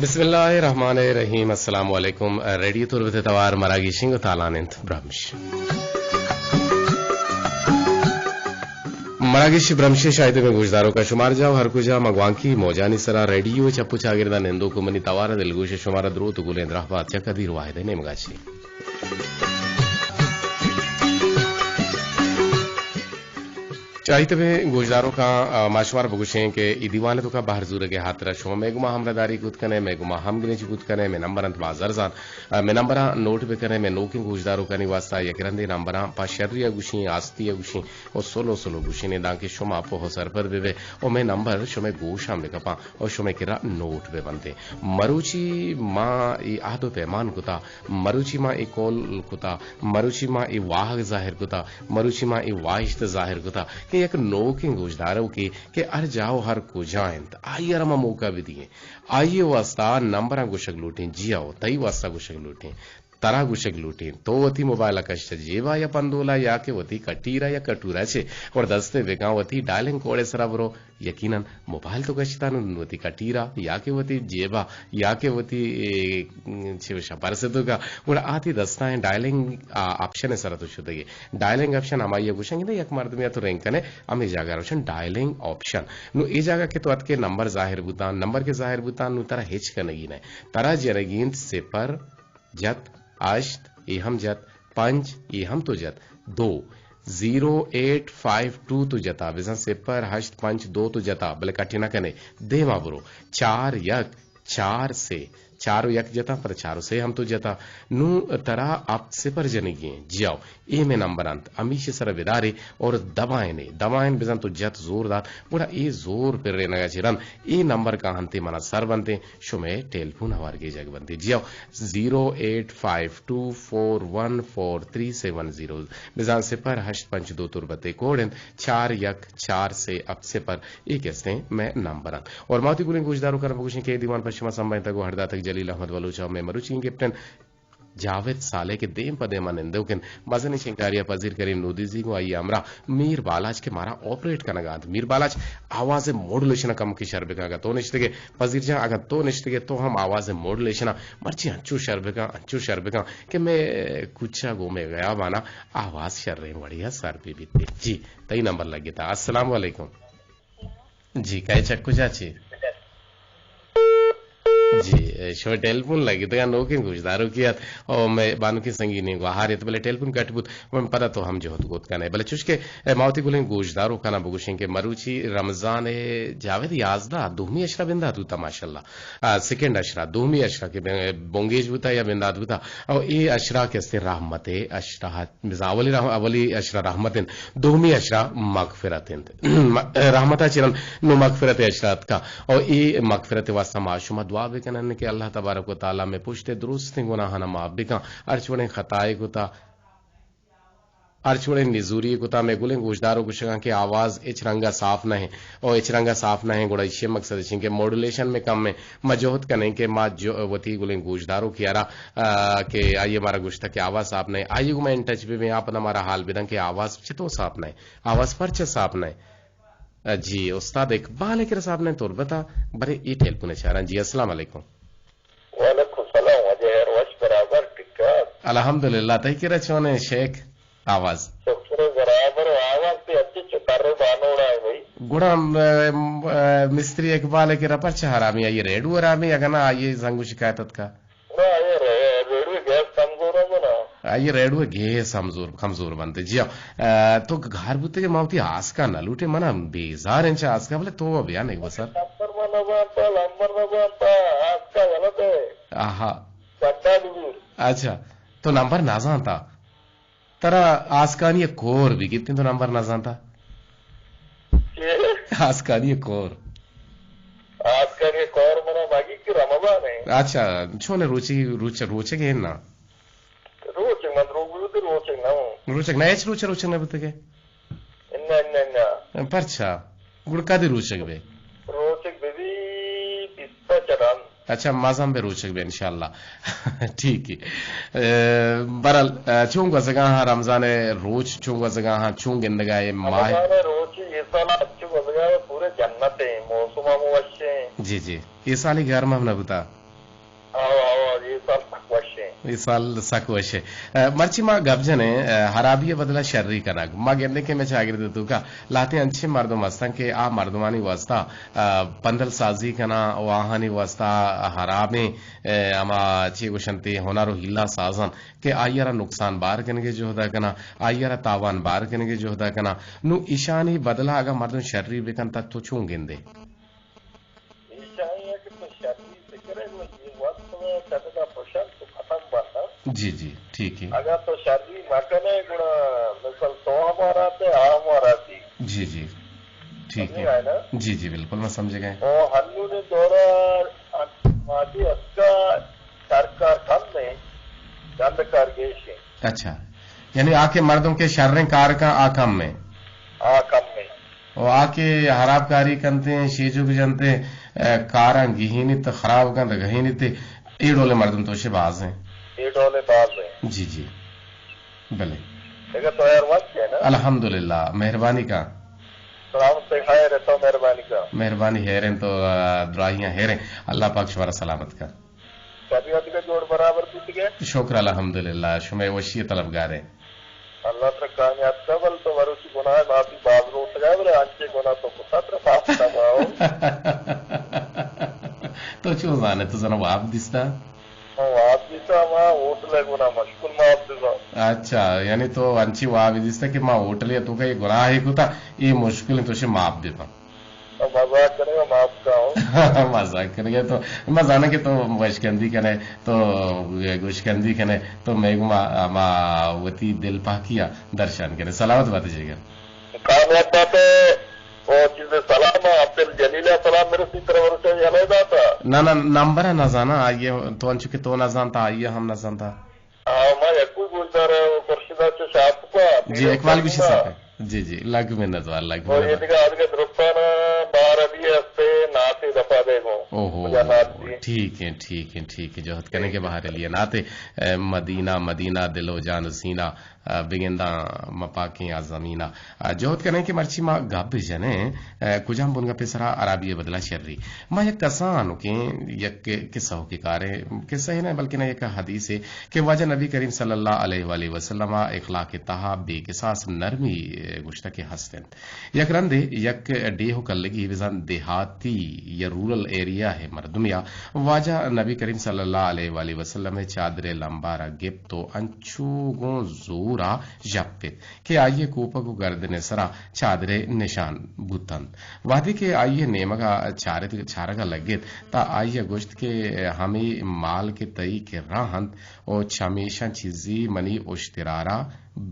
بسم اللہ الرحمن الرحیم۔ السلام علیکم۔ ریڈیو تربت ءِ توار مراگشی گوں تالان انت برمش۔ مراگشی برمش ءِ شاہدیں گوشداروکاں شمار جاہ ءُ ہر کجا ماں گوانکی موجانی سرا ریڈیو ءِ چپ ءُ چاگرداں نندوک ءُ منی توار ءَ دلگوش ءَ شمارا دروت ءُ گلیں دراہ بات چہ قدیر واحد ءِ نیمگا چہ۔ شاہدیں گوشداروکاں، آ، ما شمارا بگوشیں کہ اے دیوان ءِ توکا بہر زورگ ءِ ہاترا شما مئے گوما ہمراہداری کت کنے، مئے گوما ہمگرنچی کت کنے، مئے نمبر انت بازرزان۔ آ، مئے نمبراں نوٹ بکنے، مئے نوکیں گوشداروکانی واسطہ یک رندے نمبراں پہ شری ءَ گوشیں، آستی ءَ گوشیں ءُ سلو سلو گوشیں، دانکہ شما پوہ ءُ سرپد بہ بئے ءُ مئے نمبر شمئے گوشاں بکپاں ءُ شمئے کرا نوٹ بہ بنتیں۔ مروچی ما اے عہد ءُ پیمان کتا، مروچی ما اے قول کتا، مروچی ما اے واہگ ظاہر کتا، مروچی ما اے واہشت ظاہر کتا کہ یک نوکیں گوشداروکے کہ ہر جاہ ءُ ہر کجا انت، آئی ءَ را ما موقع بدییں۔ آئی ءِ واسطہ نمبراں گوشگ لوٹیں، جی ہو، تئی واسطہ گوشگ لوٹیں، ترا گوشگ لوٹیں۔ تو وتی موبائل ءَ کش چہ جیبا یا پندولا یا کہ وتی کٹیرا یا کٹورا چہ گڑا دست ءَ بکن، وتی ڈائلنگ کوڈ ءِ سرا برو، یقیناً موبائل تو کشتا نوں وتی کٹیرا یا کہ وتی جیبا یا کہ وتی، اے، چے وشا پرس ءِ توکا، گڑا آ تئی دستاں ڈائلنگ، آ، آپشن ءِ سرا تو شتگے۔ ڈائلنگ آپشن ہمائی ءَ گوشن کہ یک مردمے ءَ تو رنگ کنے، ہمے جاگہ ءَ روشن ڈائلنگ آپشن۔ نوں اے جاگہ کہ تو اتکے نمبر ظاہر بوتاں، نمبر کہ ظاہر بوتاں نوں ترا ہچ کنگی نہ، ترا جنگی انت صفر، جت، ہشت، اے ہم جت، پنچ، اے ہم تو جت، دو، زیرو ایٹ فائیو ٹو تو جتا، بزاں صفر ہشت پنچ دو تو جتا، بلے کٹ نہ کنے، دیما برو، چار یک، چار سے، چار و یک جتا، پدا چار و سے ہم تو جتا۔ نوں ترا ہفت صفر جنگی ہیں، جیاؤ، اے مئے نمبر انت، ہمیشی سرا بدارے اور دبائنے، دبائن بزاں تو جت زور دات، گڑا اے زور پرینگا چہ رند، اے نمبر کاہنتے منا سر بنتے، شمئے ٹیلیفون ہوار گیجگ بنت۔ جیو، زیرو ایٹ فائیو ٹو فور ون فور تھری سیون زیرو، بزاں صفر ہشت پنچ دو تربت ءِ کوڈ انت، چار یک چار سے ہفت صفر، اے کہ استیں مئے نمبر انت۔ اور ما وتی گلیں گوشداروکاں بگوشیں کہ اے دیوان پہ شما سمبھائینتگ و ہر داتگ جلیل احمد بلوچ ءِ مئے مروچی گپٹن جاوید صالح کہ دیم پہ دیما نندوک انت، مزنیں شنگکاری ءَ پذیر کریم نودیزی گوں آئی ءِ ہمراہ میر بالاچ کہ مارا آپریٹ کنگا انت۔ میر بالاچ، آواز ءِ ماڈولیشن ءَ کمکے شر بکن، اگاں تو نشتگے، پذیر جان، اگاں تو نشتگے تو ہم آواز ءِ ماڈولیشن ءَ مرچی انچو شر بکن، انچو شر بکن کہ مئے کوچہ گوں مئے غیابانا آواز شریں وڑے ءَ سر بہ بیت۔ جی، تئی نمبر لگتا۔ السلام علیکم۔ جی، کئے چہ کجا چے؟ جی، شما ٹیلیفون لگتگا، نوکیں گوشداروکے ات، او مئے بانکیں سنگینے گوہار ات، بلے ٹیلیفون کٹ بوت، من پدا تو ہم جہد کت کنے۔ بلے چوش کہ، اے، ما وتی گلیں گوشداروکانا بگوشیں کہ مروچی رمضان ءِ جاوید یازدہ، دومی اشرا بندات بوتا، ماشاءاللہ۔ آ، سیکنڈ اشرا، دومی اشرا کہ بن-، بنگیج بوتا یا بندات بوتا، او اے اشرا کہ استیں رحمت ءِ اشرا بزاں اولی رح-، اولی اشرا رحمت انت، دومی اشرا مغفرت انت۔ م-، رحمت ءَ چہ رند نوں مغفرت ءِ اشرا اتکا۔ او اے مغفرت ءِ واسطہ ما شما دعا بکنن کہ اللہ تبارک و تعالی مئے پشت ءِ درستیں گناہانا معاف بکن۔ ہرچ وڑیں خطائے کتا، ہرچ وڑیں نزوری کتا، مئے گلیں گوشدار و گوشگاں کہ آواز ہچ رنگا صاف نہ انت۔ او ہچ رنگا صاف نہ انت، گڑا ایشی مقصد اش انت کہ ماڈولیشن مئے کم انت۔ ما جہد کنیں کہ ما جو وتی گلیں گوشداروکے ءَ را، آ، کہ آئی ءَ مارا گوشتگ کہ آواز صاف نہ انت، آئی ءَ گوں ما ان ٹچ بہ بیں، آ پدا مارا حال بدنت کہ آواز چتو صاف نہ انت، آواز پرچہ صاف نہ انت۔ آ، جی، استاد اقبال ءِ کرا صاف نہ انت تربت ءَ، بلے اے ٹیلیفون ءَ چاراں۔ جی، السلام علیکم۔ وعلیکم السلام، واجہ ہیر وش برابر ٹھیک ٹھاک؟ الحمدللہ، تئی کرا چون انت شیخ؟ آواز۔ شکر برابر و آواز بھی اچھی چکر بانوڑا ہے بھائی۔ گڑا، م-، م-، مستری اقبال ءِ کرا پرچہ حرامی، آئی ریڈو حرامی، اگاں نہ آئی زنگ و شکایت اتکا۔ نہ، آئی رے-، ریڈو گیس کمزور ہے نا۔ آئی ریڈو گیس کمزور، کمزور بنت۔ جی ہاں، آ، تو گار بوتے کہ ما وتی آسکا نہ لوٹے، منا بیزار انچ آسکا، بلے تو بیا نہیں بسر۔ نمبر ما نہ بانتا، نمبر نہ بانتا، آسکا غلط ہے۔ آہا۔ بندہ دور۔ اچھا، تو نمبر نہ زانتا؟ ترا آسکانی ءِ کور بہ گیتیں تو نمبر نہ زانتا؟ چے؟ آسکانی ءِ کور۔ آسکانی ءِ کور منا مگی کہ رمضان ہے۔ اچھا، چون روچی، روچ، روچگ ہے نا؟ روچگ من روگ بوتے روچگ نہ ہوں۔ روچگ نہ، ہچ روچ، روچگ نہ بوتگے؟ انہ، انہ، انہ۔ پرچا؟ گڑا کدی روچگ بے؟ روچگ بہ بی بیست ءَ چہ رند۔ اچھا، مزن بہ روچگ بہ انشاءاللہ۔ ٹھیک ہے۔ اے، برحال، اے، چون گوزگا ہاں رمضان ءِ روچ، چون گوزگا ہاں، چون گندگا اے ماہ؟ رمضان ءِ روچ اے سال اچھو گوزگا ہے، پورے جنت ہیں، موسم ہم وش ہیں۔ جی، جی۔ اے سال گرم ہم نہ بوتا؟ اے سوال سک وش اے۔ اہ، مرچی ما گپ جنیں، اہ، ہرابی ءِ بدلا شری کنگ۔ ما گندیں کہ مئے چاگرد ءِ توکا لہتیں انچیں مردم ہستن کہ آ مردمانی واسطہ، اہ، پندل سازی کناں و آہانی واسطہ ہرابیں، اہ، ہما چی گوشنتی ہنر و ہیلہ سازن کہ آئی ءَ را نقصان بار کنگ ءِ جہد ءَ کناں، آئی ءَ را تاوان بار کنگ ءِ جہد ءَ کناں۔ نوں ایشانی بدلا اگاں مردم شری بکنت تو چون گندے؟ ایشانی ءَ کہ تو شری بکنے گڑا اے وقت ءَ چٹدا پرشن تو ختم بنت۔ جی، جی، ٹھیک ہے۔ اگر تو شری مکنے گڑا مثل تو ہمارا تے، آ ہمارا تی۔ جی، جی، ٹھیک ہے۔ سمجھ گئے نا؟ جی، جی، بالکل میں سمجھ گئے۔ او ہنو نے دورا آتی اس کا سرکار کم ہے، گند کار گیش ہے۔ اچھا، یعنی آ کہ مردم کہ شریں کار کا آ کم ہے۔ آ کم ہے۔ و آ کہ ہراب کاری کنتے، شیجوک جنتے، اے، کاراں گہینیت، خراب کنت، گہینیت، اے ڈولیں مردم تو چہ باز ہیں۔ اے ڈولیں باز ہیں۔ جی، جی۔ بلے۔ دیکھا تو یار وقت ہے نا؟ الحمدللہ، مہربانی کا۔ سلامت خیر ہے تو مہربانی کا۔ مہربانی خیر ہیں تو، آ، دراہیاں خیر ہیں۔ اللہ پاک شمارا سلامت کا۔ طبیعت کا جوڑ برابر بیت گئے؟ شکر الحمدللہ، شمئے وشی طلبگار ہیں۔ اللہ ترا کامیاب کا، بل تو مروچی گناہ معافی باز روت گئے، بلے انچے گناہ تو کتا ترا معاف نہ باؤ۔ تو چون زانے، تو زنا واب دیستا؟ ہاں، واب دیستا، ما ہوٹل ہے گناہ مشکل معاف دیستا۔ اچھا، یعنی تو انچی واب دیستا کہ ما ہوٹل ہے تو کا یہ گناہ ہے کتا، یہ مشکل تو سے معاف دیتا۔ مزاک کنگا، معاف کاؤں۔ مزاک کنگا تو، ما زاناں کہ تو وشکندی کنے، تو گوشکندی کنے، تو مئے گوما، ما وتی دل پاکیا درشان کنے۔ سلامت بات جگر۔ کامیاب بات ہے۔ او چیز سلام، عبدالجلیل سلام میرے سی طرف سے یلے داتا۔ نہ، نہ، نمبر نہ زانا، آئیے تو انچو کہ تو نہ زانتا، آئیے ہم نہ زانتا۔ آ، ما یکو گوشدار خورشیدا چو شاپ کو۔ جی، اقبال گوشی صاحب۔ جی، جی، لگ منت وار، لگ منت وار۔ یہ دیگه آدگه درستان بار ابھی ہستے ناتے دفا دے گو۔ اوہو، ٹھیک ہے، ٹھیک ہے، ٹھیک ہے۔ جہد کنے کہ بہار لیے ناتے، اے، مدینہ، مدینہ، دل و جان و سینہ، اے، بگنداں مپاکیں آ زمینہ۔ اے، جہد کنے کہ مرچی ما گپ جنیں، اے، کجام بنگپے سرا ہرابی بدلا شری۔ ما یک کسانکیں یک قصہ کے کارے، قصہ ہی نہ بلکہ نہ یک حدیث ہے کہ واجہ نبی کریم صلی اللہ علیہ وآلہ وسلم ء اخلاق ء تہا بے کساس نرمی گوشتگ کہ ہست انت۔ یک رندے یک ڈیہہ و کلگی بزاں دیہاتی یا رورل ایریا ء مردمے ء واجہ نبی کریم صلی اللہ علیہ وآلہ وسلم ء چادر ء لمبارا گپت و انچو گوں زورا ژپت کہ آئی ء کوپگ و گردن ء سرا چادر ء نشان بوت انت۔ وہدے کہ آئی ء نیمگ ء چارت، چارگ ء لگت، تہ آئی ء گوشت کہ ہمے مال کہ تئی کرا انت و چمیشاں چیزے منی اشترارا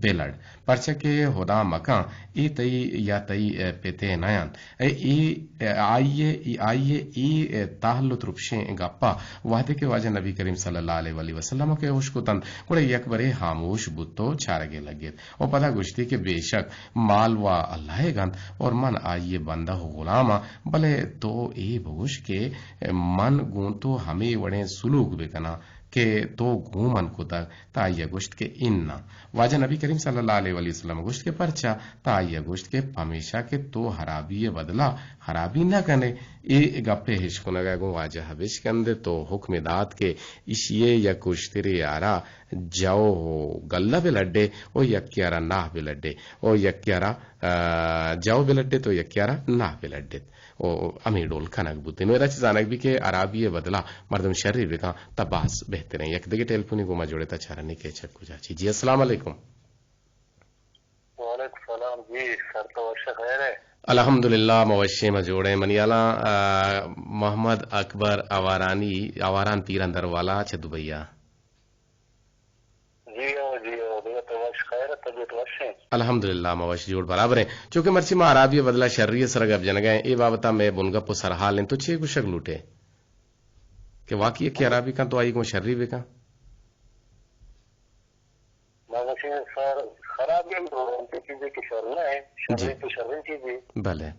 بلڑ، پرچا کہ ہدا مکن اے تئی یا تئی پت ء نہ انت۔ اے، اے، آئی ء، آئی ء اے تہل و ترپشیں گپا وہدے کہ واجہ نبی کریم صلی اللہ علیہ وآلہ وسلم ء کہ اشکت انت، گڑا یک برے ہاموش بوت و چارگ ء لگت و پدا گوشتی کہ بے شک مال وا اللہ ء گنت اور من آئی ء بندہ و غلام آں، بلے تو اے بگوش کہ من گوں تو ہمے وڑیں سلوک بکناں کہ تو گوں من کتگ؟ تہ آئی ء گوشت کہ اناں۔ واجہ نبی کریم صلی اللہ علیہ وآلہ وسلم ء گوشت کہ پرچا؟ تہ آئی ء گوشت کہ پمیشا کہ تو ہرابی ء بدلا ہرابی نہ کن ئے۔ اے گپ ء اشکنگ ء گوں واجہ ء بشکندت و حکم دات کہ ایشی ء یک اشترے ء را جو و گلہ بہ لڈ ئے و یکے ء را ناہ بہ لڈ ئے و یکے ء را، آ، جو بہ لڈ ایت و یکے ء را ناہ بہ لڈ ایت۔ و ہمے ڈول کنگ بوت۔ نوں ادا چہ زانگ بی کہ ہرابی ء بدلا مردم شری بکن، تہ باز بہتریں۔ یک دگہ ٹیلیفونی گوما جوڑ ایت، چارانی کیچک کجا چی۔ جی، السلام علیکم۔ وعلیکم السلام جی، سر تو وش خیر ہے؟ الحمدللہ، ما وشیں، ما جوڑیں۔ منی حالاں، آ، محمد اکبر آوارانی، آواران تیر اندر والا چہ دبئی ء۔ جی ہو، جی ہو، دگہ تو وش خیر، طبیعت وش ہیں؟ الحمدللہ، ما وش جوڑ برابر ہیں۔ چونکہ مرچی ما ہرابی بدلا شری سر گپ جنگا ہیں، اے بابتا میں بنگپ و سرحال ہیں، تو چے گوشگ لوٹے کہ واقعی کہ ہرابی کن تو آئی گوں شری بکن؟ ما گوشیں سر، خرابی ہم دو چیزیں کہ شر نہ ہے، شری جی۔ تو شری چیزیں۔ بلے۔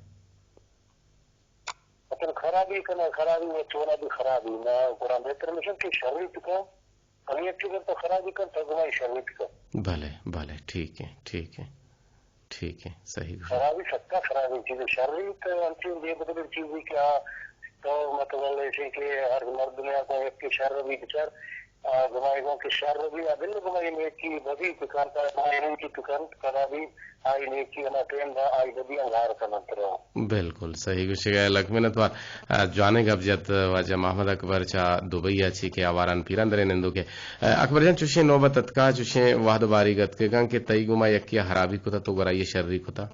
اصل خرابی کنا، خرابی و چونا بھی خرابی، ما قرآن بہتر مشن کہ شری تو کن، ہمیں یکی تو خرابی کن، تو گمائی شری تو کن۔ بلے، بلے، ٹھیک ہے، ٹھیک ہے، ٹھیک ہے، صحیح۔ خرابی سکا خرابی چیز، شری تو انچین بے بدل چیزی کہ آ، تو مطلب ایسے کہ ہر مرد میں آپ یکی شر بھی بچار، آ گمائیگوں کہ شر بی، آ بل گمائی نیکی بدی کہ کنت، آ گمائی نیکی کہ کنت، پدا بی آئی نیکی انا ٹیم دا آئی بدی انگار کننت رو۔ بالکل صحیح گوشگ ء، لک منت وار۔ آ، جوانیں گپ جت واجہ محمد اکبر چا دبئی ء چی کہ آواران پیران درے نندوکے۔ آ، اکبر جان، چوشیں نوبت اتکا، چوشیں وہد باریگ اتکگاں کہ تئی گوما یکی ء ہرابی کتا تو گڑا آئی ء شری کتا؟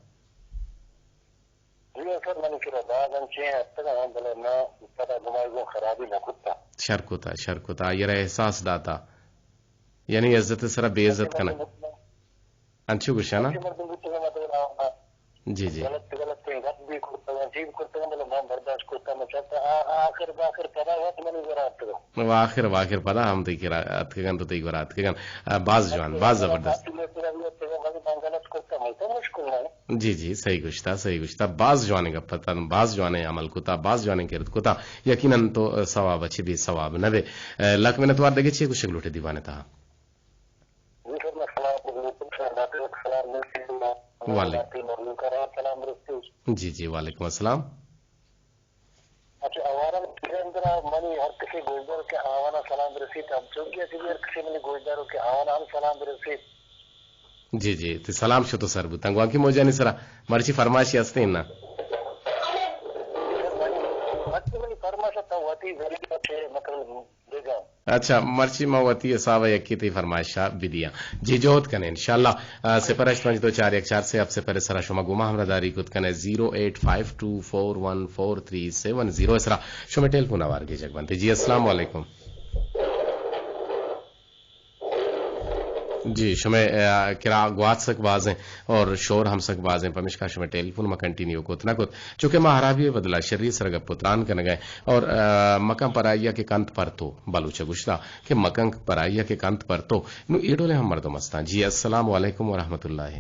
جی سر، منی کرا باز انچیں اتکگاں، بلے ما پدا گمائی گوں خرابی نہ کتا۔ شر کتا، شر کتا، آئی را احساس داتا۔ یعنی عزت سرا بے عزت کنا۔ انچو گوشانا؟ انچیں مردم بوتگاں، مطلب، آ، آ، جی، جی۔ غلط، غلط گپ بھی کرتگاں، چیز کرتگاں، بلے ما برداشت کرتا، ما چلتا، آ، آ، آخر، آخر پدا وقت منی گورا اتکگاں۔ و آخر، و آخر پدا ہم تئی کرا اتکگاں تو تئی گورا اتکگاں۔ آ، باز جوان، باز زبردست۔ جی، جی، صحیح گوشتا، صحیح گوشتا۔ باز جوانیں گپ اتاں، باز جوانیں عمل کتا، باز جوانیں کرد کتا۔ یقیناً تو ثواب اچ بے ثواب نہ بے۔ لک منت وار۔ دگہ چے گوشگ لوٹے دیوان ء تہا؟ جی سر، میں سلام علیکم سر، ڈاکٹر صاحب سلام علیکم۔ وعلیکم۔ سلام علیکم۔ جی، جی، وعلیکم السلام۔ اچھا، آواران پیران درا منی ہر کسی گوشدار کہ آوانا سلام برسیت، ہم چونکہ اسی بھی ہر کسی منی گوشدارو کہ آوانا ہم سلام برسیت۔ جی، جی، تی سلام شتو سر بوتن۔ گوانکی موجانی سرا مرچی فرمائشی ہستیں نا؟ سر، منی، مرچی منی فرمائش تا وتی ذریعہ سے، مطلب، بگم۔ اچھا، مرچی ما وتی حساب ء یکے تئی فرمائشا بدیاں۔ جی، جہد کنیں انشاءاللہ۔ آ، صفر ہشت پنچ دو چار یک چار سے ہفت صفر سرا شما گوما ہمراہ داری کت کنے، زیرو ایٹ فائیو ٹو فور ون فور تھری سیون زیرو سرا شما ٹیلیفون آوار گیجگ بنتے۔ جی، السلام علیکم۔ جی، شمئے، آ، کرا گوات سک بازیں اور شور ہم سک بازیں، پمشکا شمئے ٹیلیفون ما کنٹینیو کت نہ کت، چونکہ ما ہرابی بدلا شری سر گپ و تران کنگئے اور، آ، مکن پر آئیا کہ کنت پر تو، بلوچ گوشتا کہ مکن پر آئیا کہ کنت پر تو، نو اے ڈولے ہم مردم استاں۔ جی، السلام علیکم و رحمت اللہ۔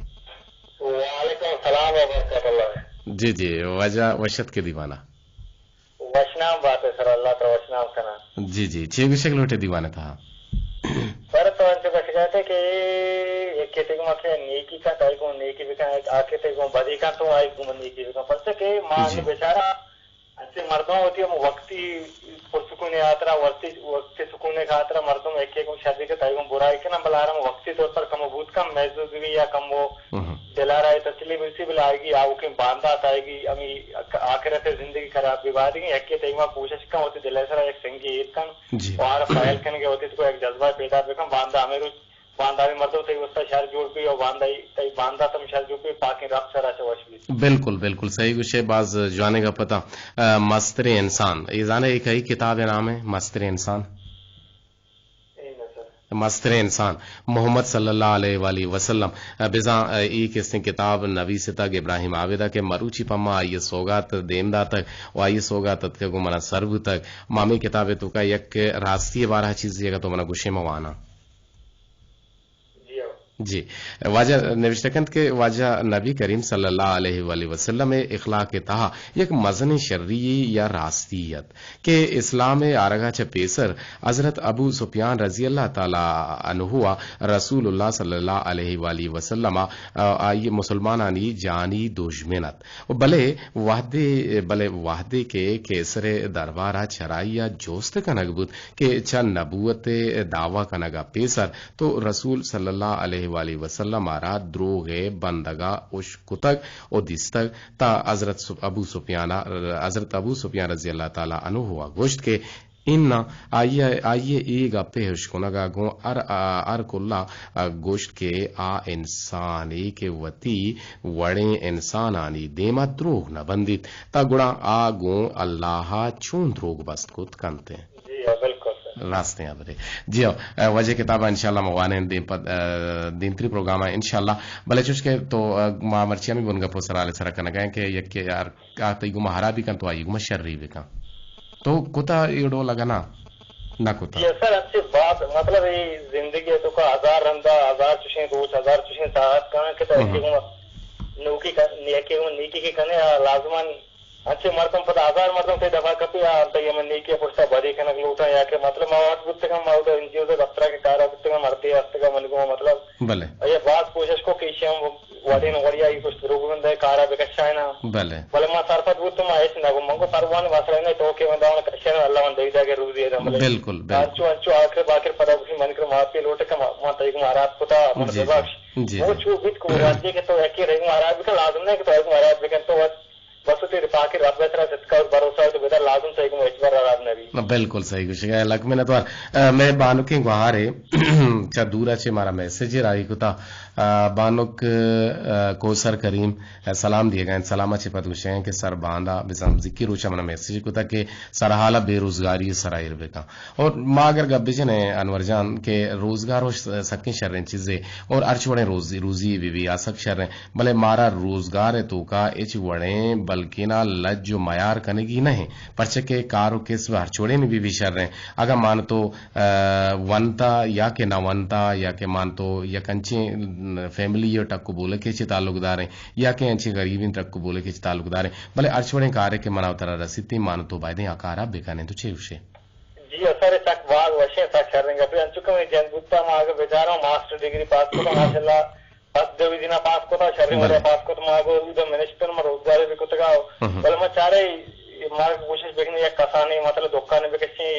وعلیکم السلام و برکات اللہ۔ جی، جی، واجہ وشت کے دیوانا۔ وشنام بات ئے سر، اللہ ترا وشنام کناں۔ جی، جی، چے گوشگ لوٹے دیوان ء تہا؟ سر، تو انچو گوشگ ء ات ئے کہ یکے تئی گوما کہ نیکی کنت، آئی گوں نیکی بکن، آ کہ تئی گوں بدی کنت، تو آئی گوں نیکی بکن۔ پرچہ کہ ما جی۔ انو بیچارہ انچیں مردم وتی ہم وقتی پرسکونی ہاترا، وقتی، وقتی سکونے خاطرا مردم یکے گوں شری کنت، آئی گوں برائی کناں، بلے ہر ہم وقتی طور پر کمو بوت کن، محسوس بی یا کمو ہم۔ دلارا اے تسلی برسی، بلے آئیگی آوکیں باندات، آئیگی ہمے آخرت ء زندگی خراب بی۔ بادگیں یکے تئی ما کوشش کن، وتی دل ء سرا یک سنگے ایر کن، جی۔ و آرا پہل کنگے، وتی تکو یک جذبہ پیدا بکن، باندا ہمے روچ، باندا ہمے مردم تئی واسطہ شر جوڑ بی، و باندا تئی باندات ہم شر جوڑ بی، پاکیں رب سرا چہ وش بی۔ بالکل، بالکل صحیح گوشے، باز جوانیں گپ اتاں۔ آ، مستریں انسان، اے زانے اے کئی کتاب ء نام ہے مستریں انسان؟ مستریں انسان محمد صلی اللہ علیہ وآلہ وسلم۔ بزاں اے کستیں کتاب نویستگ ابراہیم عابد ء کہ مروچی پما آئی ء سوگات دیم داتگ و آئی ء سوگات اتکگ و منا سر بوتگ۔ ما ہمے کتاب ء توکا یک راستی ء بارہ چیزے اگاں تو منا گوشے ما واناں۔ جی ہاں۔ جی، واجہ نوشتہ کنت کہ واجہ نبی کریم صلی اللہ علیہ وآلہ وسلم ء اخلاق ء تہا یک مزنیں شری یا راستی ات کہ اسلام ء آرگا چہ پیسر حضرت ابو سفیان رضی اللہ تعالی عنہ ء رسول اللہ صلی اللہ علیہ وآلہ وسلم ء آئی مسلمانانی جانی دژمن ات۔ و بلے وہدے، بلے وہدے کہ کیسر ء دربار ء چرائی ء جوست کنگ بوت کہ چہ نبوت ء دعوی کنگ ء پیسر تو رسول صلی اللہ علیہ وآلہ وسلم ء را دروغ ء بندگ ء اش کتگ و دیستگ، تا حضرت سب-، ابو سفیان ء، حضرت ابو سفیان رضی اللہ تعالی عنہ ء گوشت کہ اناں، آئی ء، آئی ء اے گپ ء اشکنگ ء گوں ہر، ہر کل ء گوشت کہ آ انسانے کہ وتی وڑیں انسانانی دیم ء دروگ نہ بندیت، تا گڑا آ گوں اللہ ء چون دروگ بست کت کنت انت؟ جی ہاں، بالکل سر۔ راستیں ہبرے۔ جی ہاں، واجہ کتاب ء انشاءاللہ ما وانیں دیم پد، ء، دیمتری پروگرام ء انشاءاللہ۔ بلے چوش کہ تو، ء، ما مرچی ہمے بنگپ ء سرا حال سرا کنگ ء کہ یکے یار آ تئی گوما ہرابی کنت تو آئی گوما شری بکن۔ تو کتا اے ڈول اگاں نہ، نہ کتا؟ جی سر، انچیں باز، مطلب، اے زندگی ء توکا ہزار رندا، ہزار چشیں روچ، ہزار چشیں ساعت کن کہ تو ہم۔ یکے گوما نوکی کن، یکے گوما نیکی کہ کنے، آ لازمان انچیں مردم پدا ہزار مردم تئی دپا کپی، آ تئی ہمے نیکی ء پشتا بدی کنگ لوٹاں، یا کہ، مطلب، ما وت بوتگاں، ما اودا این جی اوز ء دفترا کہ کارا بوتگاں، مردے ہستگا من گوں، مطلب، بلے۔ اے باز کوشش کو کہ ایشی ہم وڑیں وڑیا ای گوشت، دروگ بندے کارا بکشائنا۔ بلے۔ بلے ما سرپد بوتم، ما ہچ نہ گو، من گو سروان واسرے نے تو کہ من داون کشن، اللہ من دئی داگے روزی دم بلے۔ بالکل، بالکل۔ انچو، انچو آخر باخر پدا گوشی من کر معافی لوٹ کہ ما، ما تئی گو مارات کتا، من جی، جی۔ ببخش۔ جی، وہ جی۔ چو بیت کو راجی کہ تو یکی رہی مارات بکن، لازم نہیں کہ تو ایک مارات بکن تو بس وتی پاکیں رب ءِ سرا ستکا ءُ بھروسہ ءَ تو بدار لازم تئی گوما ہچبر ہراب نہ بی۔ بالکل صحیح گوشگ ءَ، لک منت وار۔ ءَ، مئے بانکیں گوہارے چہ دور ءَ چہ مارا میسجے راہی کتا۔ ءَ، بانک، ءَ، کوثر کریم، ءَ، سلام دیگ ءَ انت۔ سلام ءَ چہ پد گوشگ ءَ انت کہ سر باندا بزاں زکی روچ ءَ منا میسج کتا کہ سرحال ءَ بے روزگاری ءِ سرا ایر بکن۔ اور ما اگر گپ بجنیں انور جان کہ روزگار وش سکیں شریں چیزے اور ہرچ وڑیں روزی، روزی بی بی آ سک شریں۔ بلے مارا روزگار ءِ توکا ہچ وڑیں بلکینا لج ءُ میار کنگی نہ ایں، پرچہ کہ کار ءُ کسب ہرچ وڑیں بی بی شر ایں۔ اگاں مان تو، ءَ، ونتا یا کہ نہ ونتا یا کہ مان تو یک انچیں فیملی ءِ ٹک ءُ بولکے چہ تعلق داریں یا کہ انچیں غریبیں ٹک ءُ بولکے چہ تعلق داریں، بلے ہرچ وڑیں کارے کہ منا ترا رسیت، مان تو بایدیں آ کارا بکنیں۔ تو چے گوشے؟ جی، اثر سک باز وشیں، سک شریں گپے۔ انچو کہ منی جند بوتا، ما اگہ بچاراں ماسٹر ڈگری پاس کتا، ماشاءاللہ، فرسٹ ڈویژن ءَ پاس کتا، شریں وڑے بلے۔ پاس کت، ما گو اود ءَ منشتن، ما روزگارے بہ کتگا۔ ہم۔ بلے ما چارے، ما کوشش بکنیں یک کسانیں، مطلب، دکانے بکشیں،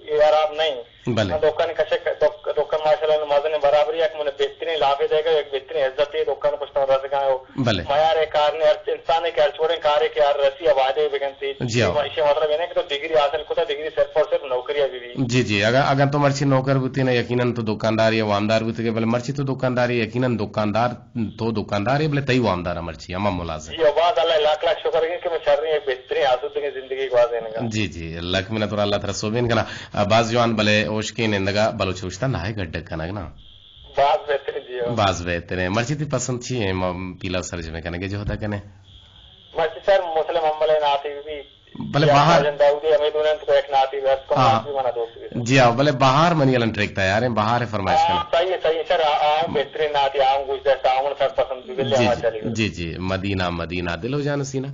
اے ہراب نہ ایں۔ بلے۔ ما دکان کشے، دک-، دکان ماشاءاللہ مزنیں برابری، یک من بہترین لافے دے گا، یک بہترین عزتے دکان پشت رسگا۔ بلے۔ میار کار نے ہر انسان کے ہر چھوڑیں کارے کہ ہر رسی آبادے بکنتی۔ جی ہاں۔ ایشی مطلب یہ نہیں کہ تو ڈگری حاصل کتا، ڈگری صرف اور صرف نوکری ابھی بھی۔ جی، جی، اگر، اگر تو مرچی نوکر بوتی نا، یقیناً تو دکاندار یا وامدار بوتی کہ، بلے مرچی تو دکاندار ئے، یقیناً دکاندار، تو دکاندار ئے، بلے تئی وامدار مرچی، ہما ملازم۔ جی، باز اللہ لاکھ لاکھ شکر ہے کہ میں شر رہی ایک بہترین آسودگی زندگی گوازینگا۔ جی، جی، لک منت اور اللہ ترا سوبین کنا۔ آ، باز جوان بلے اوشکین اندگا بلوچ اوشتا نہ ہے گڈ کنگ نا۔ باز بہترین جی ہو۔ باز بہترین۔ مرچی تی پسند چی ہے؟ م-، پیلا سرجمے کنگے جہدا کنے؟ مرچی سر مسلم امبل ناتی بھی بلے یا بہار۔ ساجن داؤدی ہمیں دونوں تو ایک ناتی بس کو ہاں۔ ناتی منا دوست بھی۔ جی ہاں، بلے بہار منی الان ٹریک تیار ہیں، بہار ہے فرمائش ہاں، کرنا۔ صحیح ہے، صحیح ہے سر، آ-، آؤں بہترین ناتی، آؤں گوش دستا، آؤں سر پسند بھی، بلے جی، ہمارا جی، چلی گئی۔ جی، جی، مدینہ، مدینہ، دل ہو جان سینہ۔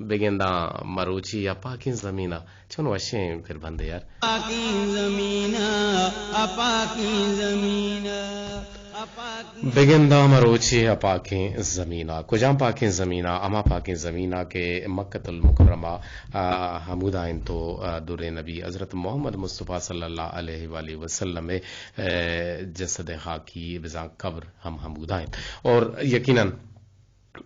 بگنداں مروچی یا پاکیں زمینہ۔ چون وشیں پر بندے یار۔ پاکیں زمینہ، آ پاکیں زمینہ، آ پاکیں بگنداں مروچی ء پاکیں زمین ء۔ کجام پاکیں زمین ء؟ ہما پاکیں زمین ء کہ مکۃ المکرمہ، آ، ہمودا انت و، آ، در نبی حضرت محمد مصطفی صلی اللہ علیہ وآلہ وسلم ء، آ، جسد خاکی بزاں قبر ہم ہمودا انت۔ اور یقیناً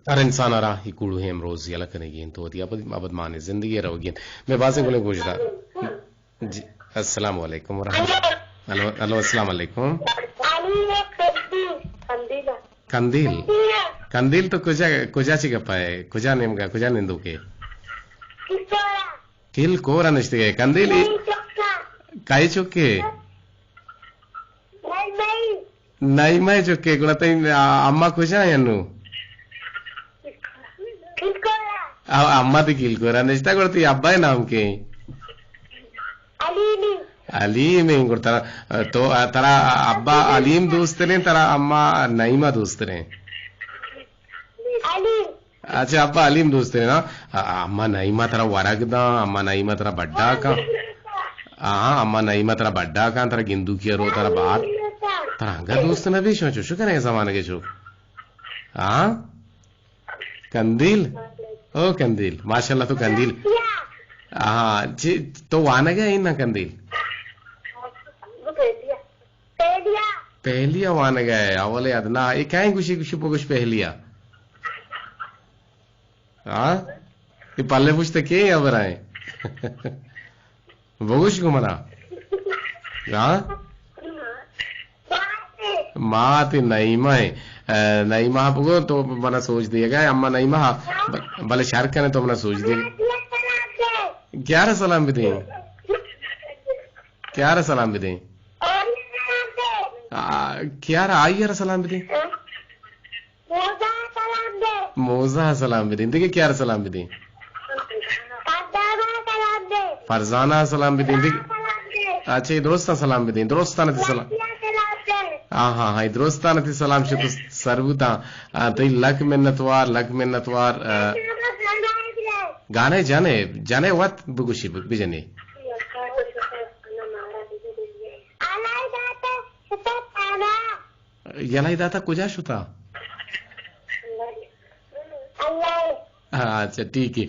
ہر انسان ء را اے کوڑوہیں امروز یلہ کنگی انت و وتی ابد، ابد مانے زندگی ء روگی انت۔ مئے بازیں گلیں گوشدار۔ جی، السلام علیکم ورحمۃ اللہ۔ ہلو، ہلو، السلام علیکم۔ قندیل۔ قندیل تو کجا، کجا چی گپا ہے؟ کجا نیمگا، کجا نندوکے؟ کل کورا نشتگے۔ قندیل ای-، کئی چکے؟ نعیمہ ء چکے، گڑا تئی، آ، اما کجا انت نوں؟ کلکورا۔ آ، اما تئی کلکورا نشتہ، گڑا تئی ابا ء نام کے؟ علیم۔ علیم انت، گڑا ترا، تو، ترا ابا علیم دوست تریں، ترا اما نعیمہ دوست تریں؟ علیم۔ اچھا، ابا علیم دوست ہے نا؟ آ، اما نعیمہ ترا ورگ داں، اما نعیمہ ترا بڈا کاں۔ ہاں، اما نعیمہ ترا بڈا کاں، ترا گندوکی رو، ترا بار۔ ترا انگا دوست نہ بی، شما چوشو کنے زمانگے چو۔ ہاں؟ قندیل؟ او قندیل، ماشاءاللہ تو قندیل۔ ہاں، چی، تو وانگا ہے نا قندیل؟ پہلیا۔ پہلیا وانگا ہے، اول ادنا۔ اے کہیں گوشی، گوشی بگوش پہلیا۔ ہاں؟ اے پلے پشت کے یا برائے؟ بگوش گو منا۔ ہاں؟ مات نعیمہ ہے۔ اے، نعیمہ بگو تو منا سوچ دیگا، اما نعیمہ، ب-، بلے شر کنے تو منا سوچ دیگا۔ کیا را سلام بدیں؟ کیا را سلام بدیں؟ آ، کیا را آئی را سلام بدیں؟ موزہ سلام بدیں۔ موزہ سلام بدیں۔ دگہ کیا را سلام بدیں؟ فرزانہ سلام بدیں۔ فرزانہ سلام بدیں۔ دگہ، سلام بدیں۔ اچھا، اے درستاں سلام بدیں۔ درستان تی سلام۔ ہاں، ہاں، ہاں، اے درستان تی سلام شت سر بوتاں۔ آ، تئی لک منتوار، لک منتوار۔ آ، گانے جانے، جانے وت بگوشی ب-، بجنے۔ یلہ داتا کجا شتا؟ اچھا، ٹھیک ہے۔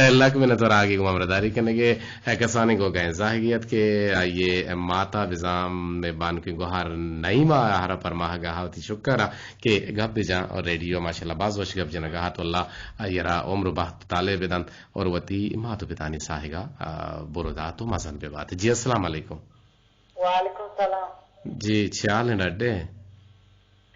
لک منت وار آگی گوں ہمراہداری کنگے۔ کسانیں گوگا زاہگی ات کہ آئیے ماتا بزاں بانکیں گوہار نعیمہ ہرا پرماہگا ہا وتی شکر ءَ کہ گپ بجاں اور ریڈیو ماشاءاللہ باز وش گپ جنگا ہا، تو اللہ آئی را عمر و بخت طالع بدنت اور وتی مات و پتانی ساہگا، آ، برو دات و مزن ببات۔ جی، السلام علیکم۔ وعلیکم السلام۔ جی، چے حال ایں ڈڈے؟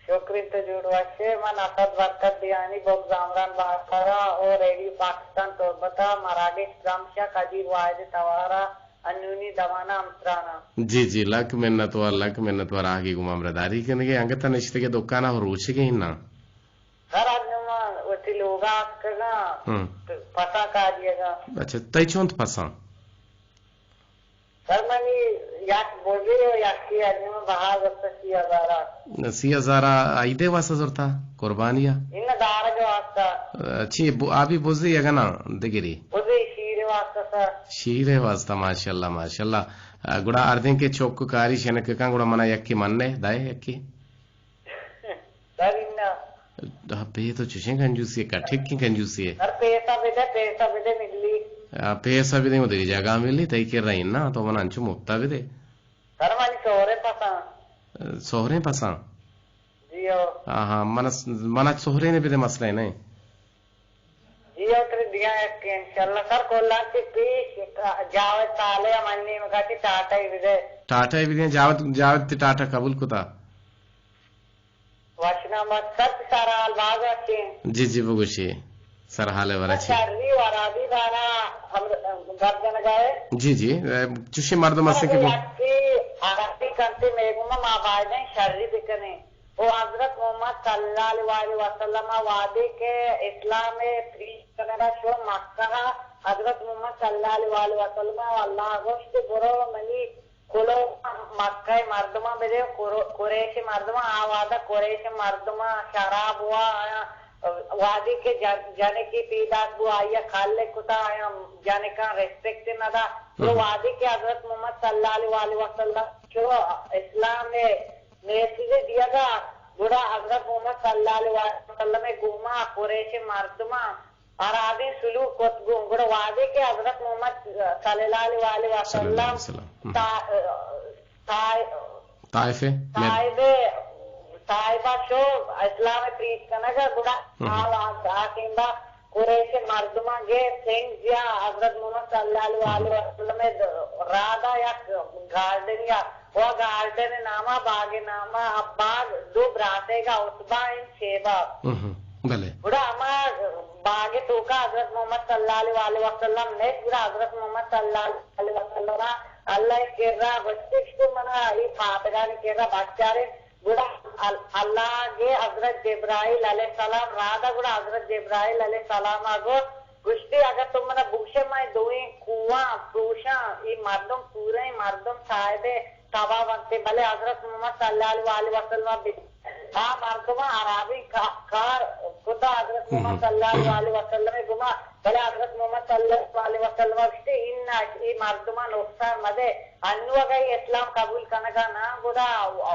شکر ایں، تو جوڑ وش ئے؟ من اسد برکت دیانی بگ زامران بازارا او ریڈیو پاکستان تربتا مراگش گمشا قدیر واحد توارا انونی دوانا ہمسرانا۔ جی، جی، لک منت وار، لک منت وار آگی گوں ہمراہداری کنگے۔ انگت نشتگے دکانا ہو روچگے نا؟ سر، انو ما وتی لوگا اتکگاں، ہم۔ پسا کاریگا۔ اچھا، تئی چونت پساں؟ سر، منی یک بزے و یکے انو بہا گپتہ سی ہزارا۔ سی ہزارا عیدے واسطہ زرتا؟ قربانیا؟ انہ دارگ واسطہ۔ چی بو-، آبی بزے یگنا دگری؟ بزے شیرے واسطہ سر۔ شیرے واسطہ، ماشاءاللہ، ماشاءاللہ۔ آ، گڑا اردیں کہ چوک کاری شنک کن، گڑا منا یکے من نے، دائے یکے۔ سر، انہ۔ آ، پہ تو چشیں کنجوسی ہے، کٹھک کی کنجوسی ہے۔ سر، پیسہ بدے، پیسہ بدے ملی۔ آ، پیسہ بدے، وہ دیگه جگہ ملی، تئی کرا انہ، تو من انچو مفتا بدے۔ سر، منی سہرے پساں۔ آ، سہرے پساں؟ جی ہو۔ آہا، من، من سہرے نے بدے مسئلہ نہیں۔ جی ہو، ترے دیا ہے کہ انشاءاللہ سر، کلا تی پیش جاوید طالع من نیمگا تی ٹاٹا ہی بدے۔ ٹاٹا ہی بدے، جاوید، جاوید تی ٹاٹا قبول کتا۔ وشنام بات، سر، سر حال باز اچھے۔ جی، جی، بگوشی۔ سر حال ورا چی؟ شری ورادی دارا ہم گپ جنگا ہے۔ جی، جی، چوشیں مردم ہستیں کہ وہ یکی عربی کنتے میگوما ما بایدیں شری بکنیں۔ او حضرت محمد صلی اللہ علیہ وآلہ وسلم وہدے کہ اسلام پریچ کنگا شو مکہ، حضرت محمد صلی اللہ علیہ وآلہ وسلم اللہ گوشت برو منی کلو مکہ مردماں بدے، قر-، قریش مردماں، آ وہدا قریش مردماں شراب وا آیا، وہدے کہ جن-، جنکے پیداک بو، آیا کل کتا، آیا جنکاں ریسپیکٹ نہ دا۔ تو وہدے کہ حضرت محمد صلی اللہ علیہ وآلہ وسلم چو اسلام میسج دیگا، گڑا حضرت محمد صلی اللہ علیہ وآلہ وسلم گوما قریش مردماں عربی سلوک کت گوں۔ گڑا وہدے کہ حضرت محمد صلی اللہ علیہ وآلہ وسلم تا-، تا-، طائف، طائف، طائفہ شو اسلام پریچ کنگا، گڑا آ وہد-، آ ٹیمبا قریش مردماں گے سنگ جیا حضرت محمد صلی اللہ علیہ وآلہ وسلم رادا یک گارڈن یا و گارڈن ناما، باغ ناما، اب باغ دو براتے گا عتبہ ان شیبہ۔ بلے۔ گڑا ہما باغ توکا حضرت محمد صلی اللہ علیہ وآلہ وسلم نے، گڑا حضرت محمد صلی اللہ علیہ وسلم اللہ کرا گوشتش تو منا ای پاتگانی کرا بچارے۔ گڑا ال-، اللہ گے حضرت جبرائیل علیہ السلام رادا، گڑا حضرت جبرائیل علیہ السلام آ گو گوشتی، اگاں تو منا بگوشے، من دوئیں کوہاں پروشاں، اے مردم پوریں مردم صاحب تباہ بنتے، بلے حضرت محمد صلی اللہ علیہ وآلہ وسلم بی-، آ مردماں حرابی کا-، کار کتا، حضرت محمد صلی اللہ علیہ وآلہ وسلم گما، بلے حضرت محمد صلی اللہ علیہ وسلم گشتے، ان اے مردماں نقصان مدے، انو اگاں اے اسلام قبول کنگا نہ، گڑا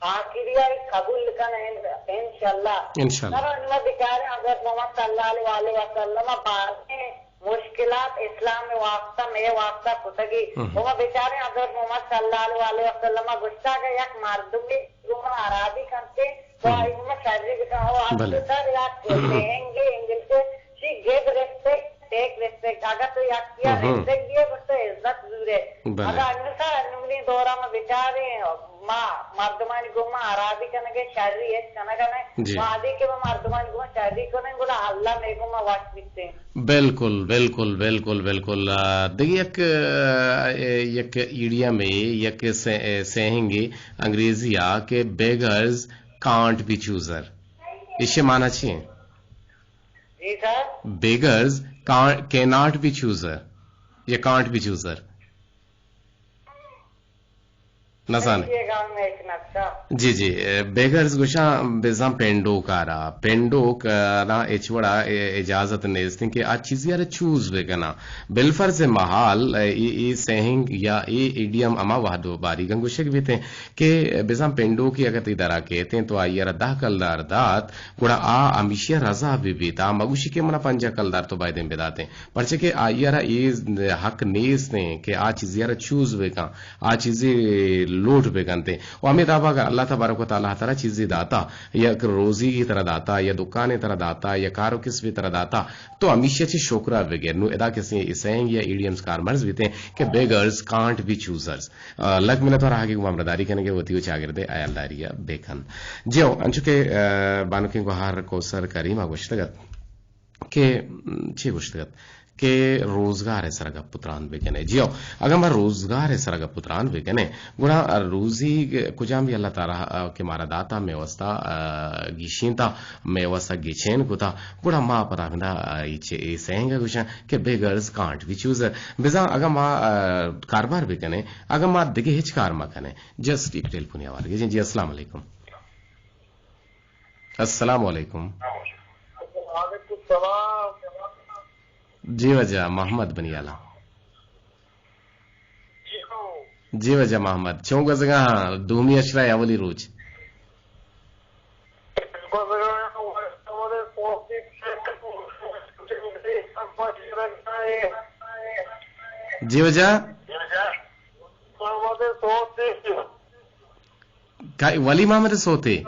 آخری آئی قبول کن ان-، انشاءاللہ۔ انشاءاللہ۔ ترا نما بچاریں حضرت محمد صلی اللہ علیہ وآلہ وسلم بازیں مشکلات اسلام واسطہ، مئے واسطہ کتگی۔ ہم۔ وما بچاریں حضرت محمد صلی اللہ علیہ وآلہ وسلم گوشتا کہ یک مردمی گوما عربی کنتے، تو آئی گوما شری بکن۔ او بلے۔ اصل سر یک مہنگی انگلش چی گیو ریسپیکٹ، ٹیک ریسپیکٹ۔ اگاں تو یکیا ریسپیکٹ دیئے، گڑا تو عزت زورے۔ بلے۔ اگاں انسان انونی دورا ما بچاریں، ما مردمانی گوما حرابی کنگے، شری ہچ کنگا نہ۔ جی۔ وہدے کہ ما مردمانی گوما شری کنیں، گڑا اللہ مئے گوما وش بیتیں۔ بالکل، بالکل، بالکل، بالکل۔ آ، دگہ یک، آ، یک ایڈیمے، یک سے-، سیہنگے انگریزی آ کہ beggars can't be chooser۔ ایشی معنی چی ایں؟ جی سر۔ Beggars can, cannot be chooser یا can't be chooser۔ نزانیں۔ جی، جی، اے، بیگرز گوشاں بزاں پینڈوک ءَ را۔ پینڈوک ءَ را ہچ وڑا اے، اجازت نیستیں کہ آ چیزے ءَ را چوز بکناں۔ بالفرض محال، اے، اے، اے سیہنگ یا اے ایڈیم ہما وہد و باریگاں گوشگ بیتیں کہ بزاں پینڈوکے اگاں تئی درا کیتیں تو آئی ءَ را دہ کلدار دات، گڑا آ ہمیشی ءَ رضا بہ بیت، آ مگوشی کہ منا پنجاہ کلدار تو بایدیں بداتیں، پرچہ کہ آئی ءَ را اے حق نیستیں کہ آ چیزے ءَ را چوز بکن، آ چیزے لوٹ بکنتیں۔ و ہمے دابا اگر اللہ تبارک و تعالی ترا چیزے داتا، یک روزیگے ترا داتا، یا دکانے ترا داتا، یا کار و کسبے ترا داتا، تو ہمیشی ءَ چہ شکر ءَ بگر۔ نوں ادا کسے اے سینگ یا ایڈیمز کارمرز بیتیں کہ beggars can't be choosers۔ آ، لک منت وار آہگے گوں ہمراہداری کنگ ءَ وتی و چاگرد ءِ ہیالداری ءَ بہ کن۔ جی ہو، انچو کہ، آ، بانکیں گوہار کوثر کریم ءَ گوشتگ ات کہ، م، چے گوشتگ ات کہ روزگار ءِ سرا گپ و تران بہ کنیں۔ جی ہو، اگاں ما روزگار ءِ سرا گپ و تران بہ کنیں، گڑا روزی کجام بھی اللہ تعالی، آ، کہ مارا داتا مئے واسطہ، آ، گیشینتا، مئے واسطہ گچین کتا، گڑا ما پدا ہمدا، آ، اے چے، اے سینگ ءَ گوشاں کہ beggars can't be choosers۔ بزاں اگاں ما، آ، کاربار بہ کنیں، اگاں ما دگہ ہچ کار مہ کنیں، جسٹ ایک ٹیلیفونی آوار گیجیں۔ جی، السلام علیکم۔ السلام علیکم۔ وعلیکم السلام۔ جی واجہ محمد بنیالا۔ جی ہو۔ جی واجہ محمد، چون گوزگا ہاں دومی اشرا اولی روچ؟ جی واجہ؟ کئی ولی محمد سوتے؟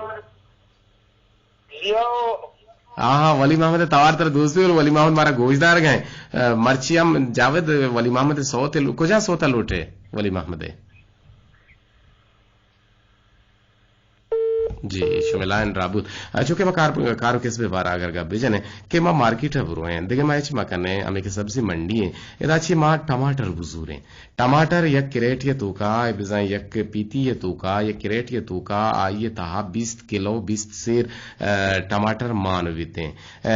ہاں، ہاں، ولی محمد توار تر دوست بھی، ولی محمد مارا گوشدار گئے۔ آ، مرچی ہم جاوید ولی محمد سوتے لو-، کجا سوتا لوٹے ولی محمد؟ جی، شمئے لائن را بوت۔ آ، چونکہ ما کار، کار و کسب بارا اگر گپ بجنیں کہ ما مارکیٹ ءَ برویں، دگہ ما ہچ مکنیں، ہمیں کہ سبزی منڈی ہیں، ادا چی ما ٹماٹر بزوریں۔ ٹماٹر یک کریٹے ءِ توکا، بزاں یک پیتی ءِ توکا، یک کریٹے ءِ توکا، آئی ءِ تہا بیست کلو، بیست سیر، آ، ٹماٹر مان بیتیں۔ آ،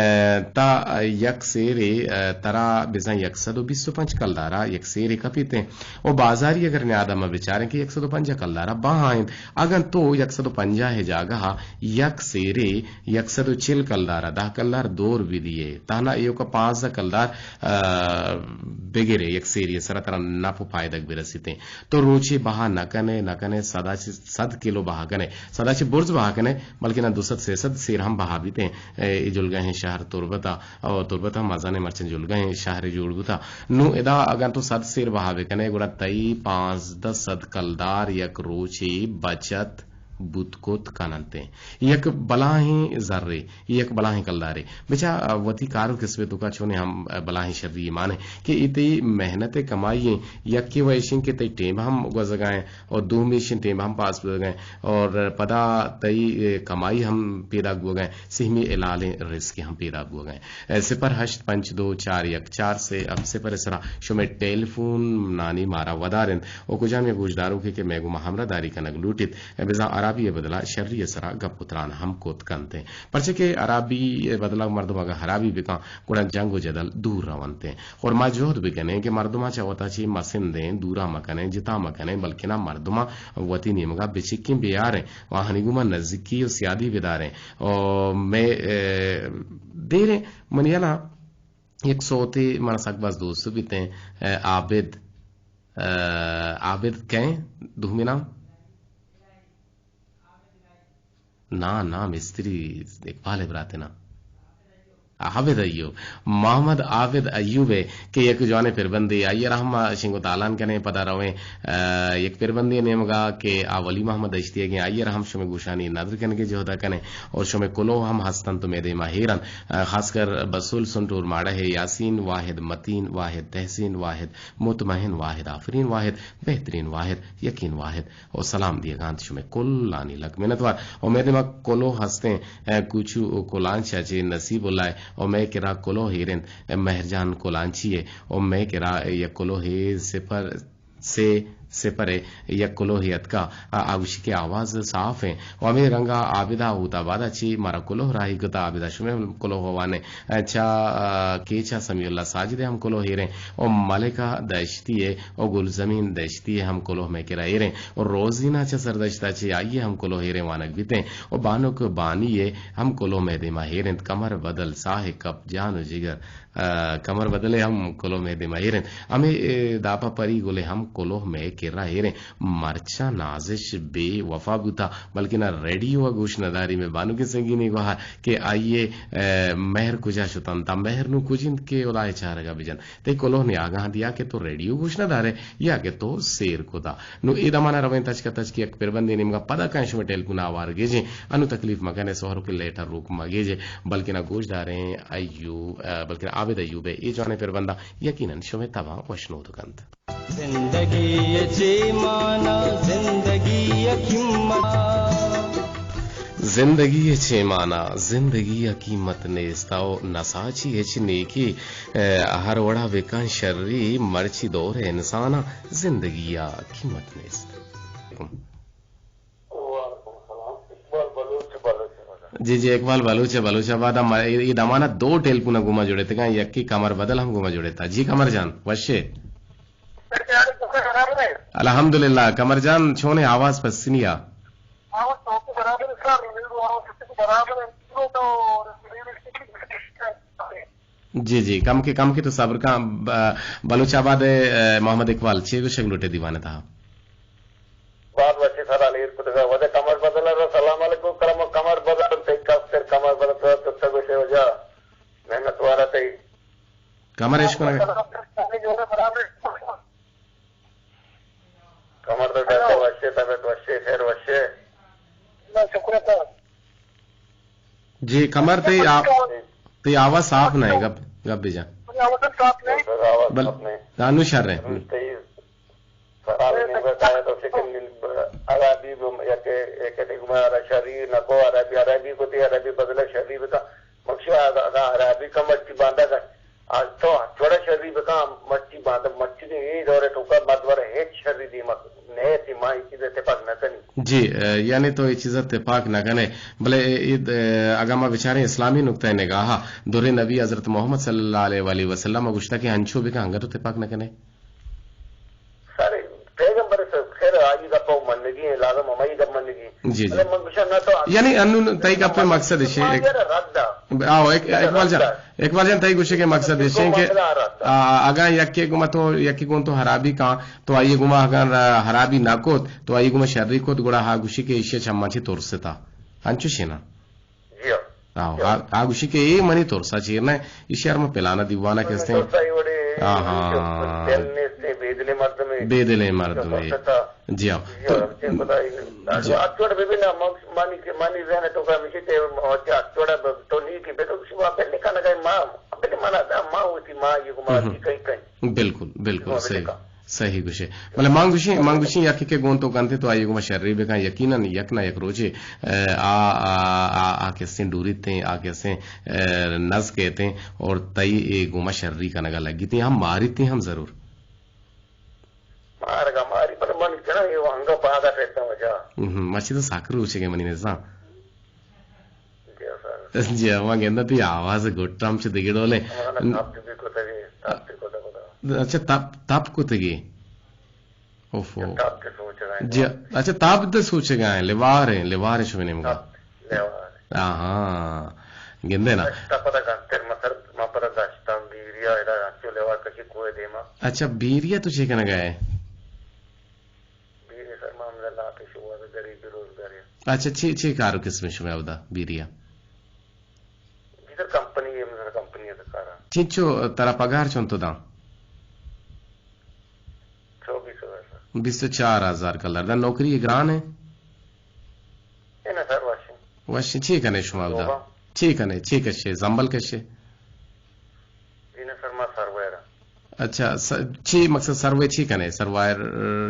تا یک سیرے، آ، ترا بزاں یک سد و بیست و پنچ کلدارا یک سیرے کپیتیں۔ و بازاری اگر نیادا ما بچاریں کہ یک سد و پنجاہ کلدارا بہا انت۔ اگن تو یک سد و پنجاہ ءِ جاگہا یک سیرے یک سد و چل کلدارا، دہ کلدار دور بدیئے، تہنا ایوکا پانزدہ کلدار، آ، بگرے، یک سیرے سرا ترا نپ و پائدگ برسیتیں۔ تو روچے بہا نہ کنے، نہ کنے، سدا چہ سد کلو بہا کنے، سدا چہ برز بہا کنے، بلکنا دو سد سے سد سیر ہم بہا بیتیں۔ اے، اے جلگہیں شہر تربتا، او تربت ہم مزنیں مرچن جلگہیں شہرے جوڑ بوتا۔ نوں ادا اگن تو سد سیر بہا بکنے، گڑا تئی پانزدہ سد کلدار یک روچے بچت بوت کت کننتیں۔ یک بلاہیں زرے، یک بلاہیں کلدارے۔ بچا وتی کار و کسبے توکا چونے ہم بلاہیں شری مانے کہ اے تئی محنت کمائی ہیں، یکے و ایشیں کہ تئی ٹیم ہم گوزگائیں اور دومی ایشیں ٹیم ہم پاس بوگائیں اور پدا تئی کمائی ہم پیدا بوگائیں، سہمی الالیں رزق ہم پیدا بوگائیں۔ اے، صفر ہشت پنچ دو چار یک چار سے ہفت صفر سرا شمئے ٹیلیفون نانی مارا ودار انت۔ او کجام یک گوشداروکے کہ مئے گوما ہمراہ داری کنگ لوٹیت، اے، بزاں ہرابی ءِ بدلا شری ءِ سرا گپ و تران ہم کت کنت۔ پرچہ کہ ہرابی ءِ بدلا مردم اگاں ہرابی بکن، گڑا جنگ و جدل دور رونت۔ اور ما جہد بکنیں کہ مردماں چہ وتا چی مسندیں، دورا مکنیں، جتا مکنیں، بلکنا مردماں وتی نیمگا بچکیں بیاریں۔ و آہانی گوما نزیکی و سیادی بداریں۔ و مئے، اے، دیریں منی یلا یک سوتے من سک باز دوست بیتیں، اے، عابد، اے، عابد کئے دومی نام؟ نا، نا، مستری اقبال ءِ براتے نا۔ عابد ایوب، محمد عابد ایوب ءِ کہ یک جوانیں پربندے، آئی ءَ را ہم ما شنگ و تالان کنیں، پدا رویں، آ، یک پربندے نیمگا کہ آ ولی محمد دشتی ئیگیں، آئی ءَ را ہم شمئے گوشانی ندر کنگے جہدا کنیں اور شمئے کلوہ ہم ہستن تو مئے دیما ہیرن، آ، خاص کر بسول سنٹور ماڑہ ءِ یاسین واحد، متین واحد، تحسین واحد، مطمئن واحد، آفرین واحد، بہترین واحد، یقین واحد۔ و سلام دیگا انت شمئے کلانی لک منتوار۔ و مئے دیما کلوہ ہستیں، اے، کوچو و کلانچ ءَ چہ نصیب اللہ ءِ، و مئے کرا کلوہ ایر انت، اے، مہرجان کلانچی ءِ، و مئے کرا یک کلوہے صفر سے سپر ءِ یک کلوہے اتکا، آ، آ گوشی کہ آواز صاف ایں۔ و ہمے رنگا عابدہ ہوت آبادا چی مارا کلوہ راہی کتا، عابدہ شمے ہم کلوہ وانیں۔ چا، آ، کیچا سمیع اللہ ساجد ءِ ہم کلوہ ایریں۔ و ملکہ دشتی ءِ و گلزمین دشتی ءِ ہم کلوہ مئے کرا ایریں۔ و روزینہ چہ سردشتا چی آئی ءِ ہم کلوہ ایریں وانگ بیتیں۔ و بانک بانی ءِ ہم کلوہ مئے دیما ایر انت۔ کمر بدل، ساہ کپ، جان و جگر، آ، کمر بدل ءِ ہم کلوہ مئے دیما ایر انت۔ ہمے، اے، داپا پری گل ءِ ہم کلوہ مئے کرا ایر انت۔ مرچاں نازش بے وفا بوتا، بلکنا ریڈیو ءَ گوش نداری۔ مئے بانک سنگینے گوہار کہ آئی ءِ، اے، مہر کجا شتنت، آ مہر نوں کج انت کہ ہدائے چارگا بجن۔ تئی کلوہ نے آگاہ دیا کہ تو ریڈیو گوش نہ دارے یا کہ تو سیر کتا۔ نوں اے دمانا رویں تچکا تچکی یک پربندے نیمگا، پدا کائیں شمئے ٹیلیفون آوار گیجیں۔ انوں تکلیف مکنے، سہرو کہ لیٹر روک مگیجے، بلکنا گوش داریں ایوب، آ، بلکنا عابد ایوب ءِ اے جوانیں پربنداں یقیناً شمئے تباں وشنود کنت۔ زندگی ءِ چے مانا، زندگی ءِ قیمت۔ زندگی ءِ چے مانا، زندگی ءِ قیمت نیست۔ او نساچی ہچ نیکی، اے، ہر وڑا بکن شری، مرچی دور انسان ءَ زندگی ءِ قیمت نیست۔ جی، جی، اقبال بلوچ ءِ بلوچ آباد ءَ ما-، اے، اے دمانا دو ٹیلیفون گوما جڑتگاں، یکی کمر بدل ہم گوما جڑتا۔ جی کمر جان، وشے؟ الحمدللہ۔ کمر جان، چونے آواز پسنی آ؟ جی، جی، کم کے، کم کے تو صبر کا، ب-، بلوچ آباد ءِ، اے، محمد اقبال، چے گوشگ لوٹے دیوان ءِ تہا؟ بعد وشے سرا لیر کتگا۔ وجہ کمر بدل ءَ را سلام علیکم کرم، کمر بدل، تئی کس تر کمر بدل تو تو گوشے وجہ محنت وارا تئی۔ کمر اش کنگا۔ کمر تو ڈاکٹر وشے، طبیعت وشے، خیر وشے۔ جی، کمر تئی آ-، تئی آواز صاف نہ ایں، گپ، گپ بجا۔ آواز بل-، صاف نہ ایں۔ انوں شر ایں۔ سوال نیمگا کایا تو فکر نی، عربی بم-، یک، یک دیگه ما را شری نکو، عربی، عربی کو تی، عربی بدلا شری بکا۔ مکشی اگا، اگا عربی کا مرچی باندا کا، آج تو چوڑا شری بکا، مرچی باندا، مرچی نے اے دور توکا مرد ور ہچ شری دیما نئے تی، ما اے چیز اتفاق نہ کنی۔ جی، اے، یعنی تو اے چیز اتفاق نہ کنے، بلے اے، اے، اگا ما بچاریں اسلامی نقطہ نگاہ، دور نبی حضرت محمد صلی اللہ علیہ وآلہ وسلم گوشتا کہ انچو بکا، انگا تو اتفاق نہ کنے۔ سر، پیغمبر صاحب، خیر، آئی گپ و منگی ہیں، لازم ہمائی گپ منگی ہیں۔ جی، جی۔ ارے من گوشاں نہ تو یعنی انوں تئی گپ ءِ مقصد ایش ایں، ایک-، رد دا۔ آؤ، ایک-، اقبال جان، رد دا۔ اقبال جان، تئی گوشگ ءِ مقصد ایش ایں کہ، مسئلہ رد دا۔ آ، اگاں یکے گوما تو، یکے گون تو حرابی کاں، تو آئی گوما اگاں را-، حرابی نہ کت، تو آئی گوما شری کت، گڑا ہا گوشی کہ ایشی چماں چی ترستا۔ انچوش ایں نا؟ جی ہاں۔ آ، جی ہاں۔ آ، آ گوشی کہ اے منی ترسا چیر نہ، ایشی ار من پلانا دیوانا کستیں۔ ترسا اے وڑے، آ، ہاں۔ دل نیستیں، بے دلیں مردمے۔ بے دلیں مردمے۔ ترستا۔ جی ہاں۔ جی ہاں، تو چے خدائی۔ جی۔ آ چوڑ ببین نا، من-، مانی کہ، مانی ذہن توکا ہمیشی تے، آ چوڑا ب-، تو نی کہ بے تو شما بلے کنا گئے ما، بلے منا دا ما ہوتی ما یہ گما ہم۔ کی کئی کئی۔ بالکل، بالکل، صحیح۔ صحیح گوشے۔ بلے من گوشیں، من گوشیں یکے کہ گون تو کنتے تو آئی گوما شری بکن، یقیناً یک نہ یک روچے، اے، آ، آ، آ، آ کسیں ڈوریتیں، آ کسیں، اے، نز کیتیں اور تئی اے گوما شری کنگا لگیتیں، ہم ماریتیں ہم ضرور۔ مارگا ماری، بلے من کنا اے وانگا پادا پیدا وجہ۔ ہم، مچی تو ساکر روچے گئے منی نزاں۔ جی ہاں سر۔ جی ہاں، ما گنداں تئی آواز گٹ ہم چہ دگہ ڈولیں۔ ہمارا تپ بھی کتگی، تپ بھی کتگ کتگ۔ اچھا، تپ، تپ کتگی۔ اوفو۔ تپ کے سوچ رہے ہیں۔ جی، اچھا، تپ دے سوچگا ایں، لیوار ایں، لیوار ایں شمے نیمگا۔ تپ، لیوار ایں۔ آہاں، گندے نا۔ دشتا پدا گنتر مطلب، ما پدا دشتاں بیریا، ادا انچو لیوار کشی کوہ دیما۔ اچھا، بیریا تو چے کنگا ئے؟ بیری سر، ما ہمدا لاپی شوہاز، غریبی روزگاری۔ اچھا، چی، چی کار و قسم شمے اودا بیریا؟ جی سر، کمپنی ہے، سر، کمپنی ہے سر، کارا۔ چنچو ترا پگار چنتو داں؟ چوبیس ہزار سر۔ بیست و چار ہزار کلدار۔ دا نوکری گران ہے؟ اے نہ سر، وشیں۔ وشیں، چی کنے شما اودا؟ چی کنے؟ چی کشے؟ زمبل کشے؟ جی نہ سر، ما سروائر ہاں۔ اچھا، س-، چی مقصد سروے چی کنے؟ سروائر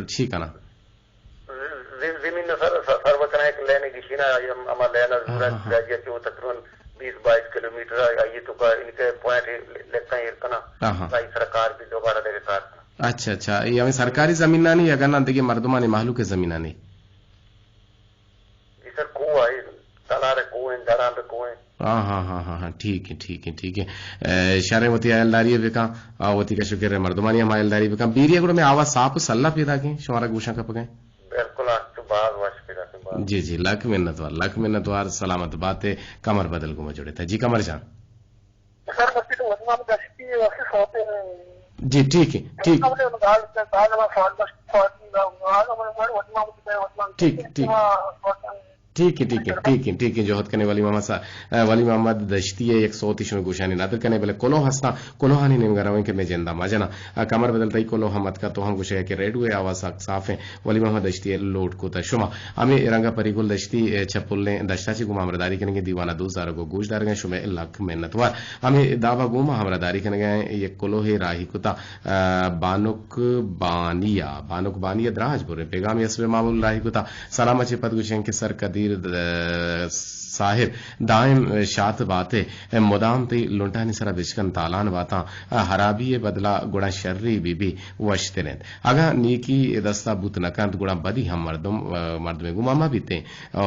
چی کنا؟ ز-، ز-، زمین نہ سر، س-، سروے کنا ایک لین گشینا، آئی ہم-، ہما لین ہاں، ہاں، ہاں۔ گاجی چو تقریباً بیس بائیس کلومیٹر ہے، آئی تو کا ان کے پوائنٹ لکھا ایر کنا۔ ہاں، ہاں۔ آئی سرکار بھی دوبارہ دے کار کنا۔ اچھا، اچھا، اے ہمیں سرکاری زمینانی یا گنا دگہ مردمانی مہلوک زمینانی؟ جی سر، کوہ آئی، تلار کوہ ہیں، دران کوہ ہیں۔ ہاں، ہاں، ہاں، ہاں، ہاں، ٹھیک ہے، ٹھیک ہے، ٹھیک ہے۔ اے، شریں وتی عیالداری بکن، آ، وتی کشوکر مردمانی ہم عیالداری بکن۔ بیری گڑا میں آواز صاف و سلا پیدا کیں، شمارا گوشاں کپگیں۔ بالکل، آج تو باز وش پیدا کیں، باز۔ جی، جی، لکھ منت وار، لکھ منت وار، سلامت باتے، کمر بدل گما جڑے تھا۔ جی، کمر جان۔ سر، بس تو وسلام دستی ہے، وسلام سوتے ہیں۔ جی، ٹھیک ہے، ٹھیک۔ ٹھیک، ٹھیک۔ ٹھیک ہے، ٹھیک ہے، ٹھیک ہے، جہد کنے ولی محمد صاحب، اے، ولی محمد دشتی ہے، یک سوتی شمے گوشانی ندر کنے، بلے کلوہ ہستاں، کلوہانی نیمگا رویں کہ میں جندا مجنا۔ اے، کمر بدل تئی کلوہ ہم اتکا تو ہم گوشے کہ ریڈیو آواز سک صاف ہیں، ولی محمد دشتی ہے لوڈ کوتا شما۔ ہمیں رنگا پری گل دشتی، اے، چپلیں دشتا چی گما ہمراہداری کنگے دیوانا دوست دارگو گوش دارگیں شمے لکھ منت وار۔ ہمیں دابا گوما ہمراہداری کنگے یک کلوہ راہی کتا، آ، بانک بانیا، بانک بانیا دراج برے۔ پیغام یسب معمول راہی کتا۔ سلام اچے پد گوشیں کہ سر قدیر، آ، صاحب دائم شات باتے، مدام تئی لنٹانی سرا بچکن تالان باتاں، آ، حرابی بدلا گڑا شری بی بی وشتر انت۔ اگاں نیکی دستا بوت نہ کنت، گڑا بدی ہم مردم، آ، مردمے گوما مہ بیتیں۔ آ،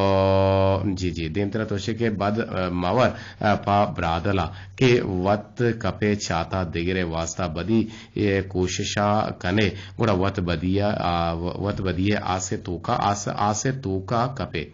جی، جی، دیمترا توشے کہ بد، آ، مور، آ، پا برادلا کہ وت کپے چاتا دگرے واسطہ بدی، اے، کوششا کنے، گڑا وت بدیا، آ، وت بدیے آسے توکا، آس، آسے توکا کپے۔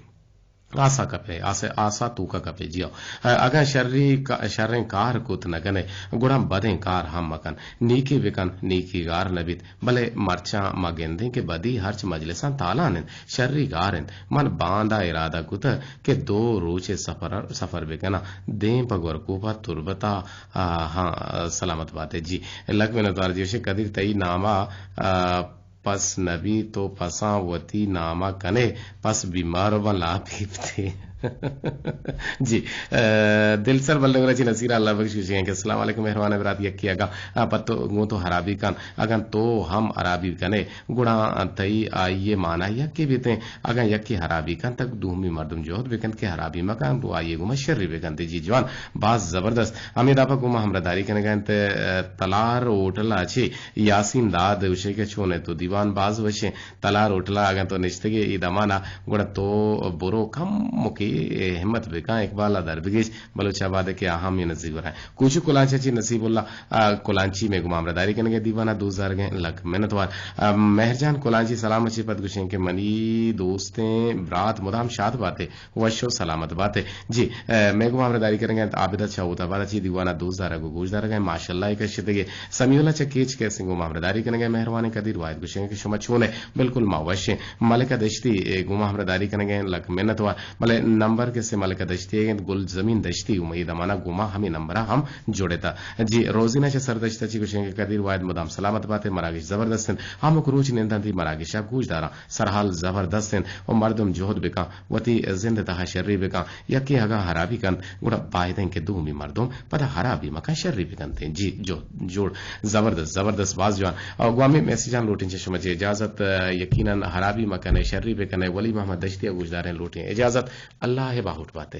آسا کپے، آسے، آسا توکا کپے، جی ہو۔ اگاں شری کا-، شریں کار کت نہ کنے، گڑا بدیں کار ہم مکن۔ نیکی بکن، نیکی گار نہ بیت، بلے مرچاں ما گندیں کہ بدی ہرچ مجلساں تالان انت، شری گار انت۔ من باندا ارادہ کتہ کہ دو روچے سفر، سفر بکناں، دیم پہ گورکوپا تربتا، آ، ہاں، سلامت باتے۔ جی، لگ منتوار جی، وشے قدیر تئی ناما، آ، پس نبی تو پساں وتی ناما کنے، پس بیمار و بن لاپی بتے۔ جی، آ، دل سر بلڈنگرا چی نصیر اللہ بخش گوشگیں کہ السلام علیکم مہروان برات، یکی اگاں، آ، پہ تو گوں تو حرابی کن، اگاں تو ہم حرابی کنے، گڑا تئی آئی ء مانا یکے بیتیں۔ اگاں یکے حرابی کنت، تک دومی مردم جہد بکنت کہ حرابی مکنت، گوں آئی ء گوما شری بکنت۔ جی جوان، باز زبردست۔ ہمے داپا گوما ہمراہداری کنگا انت، ء، تلار ہوٹل ء چے یاسین داد گوشے کہ چون ء تو دیوان باز وشیں۔ تلار ہوٹل ء اگاں تو نشتگے اے دمانا، گڑا تو برو کمکے ہمت بکن، اقبال ء در بگیش، بلوچ آباد ء کہ آہاں ہمے نزیک ورائیں۔ کوچو کلانچ ء چے نصیب اللہ، آ، کلانچی مئے گوما ہمراہداری کنگے دیوانا دوست دارگیں لک منتوار۔ آ، مہر جان کلانچی سلام ء چے پد گوشیں کہ منی دوستیں برات مدام شاد باتے، وش و سلامت باتے۔ جی، آ، مئے گوما ہمراہداری کنگے انت عابدہ چہ ہوت آباد ء چے دیوانا دوست دارگ و گوش دارگیں ماشاءاللہ اے کشتگے۔ سمیع اللہ چہ کیچ کیسیں گوما ہمراہداری کنگے مہروانیں قدیر واحد گوشیں کہ شما چون ء؟ بالکل ما وشیں۔ ملکہ دشتی اے گوما ہمراہداری کنگے لک منتوار۔ بلے نمبر کسے ملکہ دشتی ء انت، گل زمین دشتی، اے دمانا گوما ہمے نمبر ء ہم جڑتا۔ جی، روزینہ چہ سردشت ء چی گوشیں کہ قدیر واحد مدام سلامت باتے، مراگش زبردست انت۔ ہمک روچ ننداں تئی مراگش ء گوش داراں، سرحال زبردست انت و مردم جہد بکن، وتی زند تہا شری بکن۔ یکے اگاں حرابی کنت، گڑا باید انت کہ دومی مردم پدا حرابی مکن، شری بکنت۔ جی، جو، جوڑ، زبردست، زبردست، باز جوان۔ او گوامی میسجاں لوٹیں چہ شما چے اجازت، یقیناً حرابی مکنے، شری بکنے، ولی محمد دشتی ء گوشداریں لوٹیں اجازت۔ اللہ ء باہوٹ باتے۔